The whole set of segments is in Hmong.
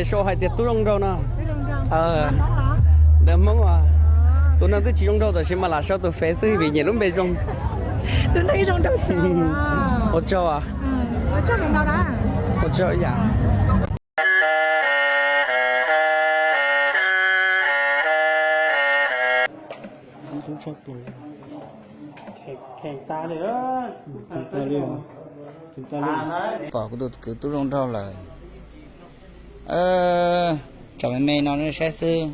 Sau hais tias Tub Zoo Nraug no. Ntawv Hmoob as. Tus neeg twb tsis zoo nraug tab sis mas lam sau tus fev xwb vim nyiam lub npe zoo. Ua tsaug. Ua tsaug yam. Pom kuv tus kwv Tub Zoo Nraug lawm. Tsom me me no nej saib xwb.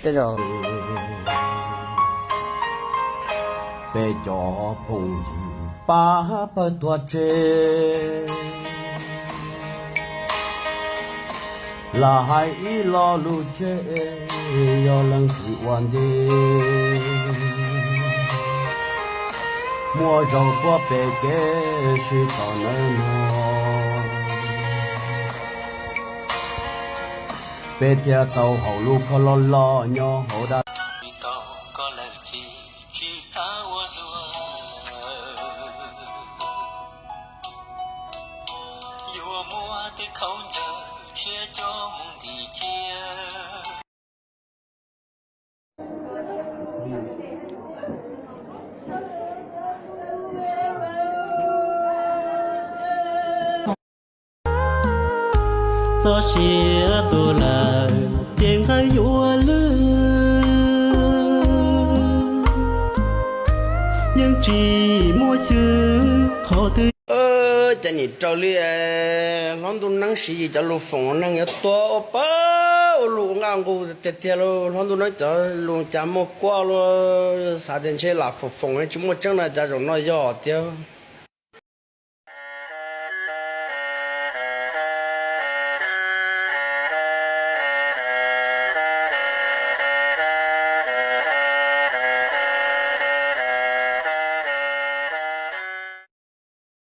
Tej zaum peb cov phooj ywg pab pawg tuag tseg, lam hais ib lo lus tseg, yog leej twg ua ntej. Muaj zaus tuaj pem kev sib tau nawb mog. Peb thiaj tau haus lub khob loj loj nyob hauv dab. Tsis tau koj lawm ces tsis xav ua luaj. Yuav muab tej khaub ncaws tshiab coj mus ntim cia. Txoj sia tuag lawm ces nqaij yuav lwj, yeej tsis muaj xyw qhov twg. Cas nim raws li hlob ntuj neeb siv yis cov lus foom neeg yuav tuag ua pab ua lus ua nqaj nqug tiag tiag lauj. Hlob ntuj neeb cov lus cas muaj kuab luaj, xav tias ntshe lam foom foom tsis muaj tseeb na, cas zaum no yog tiag.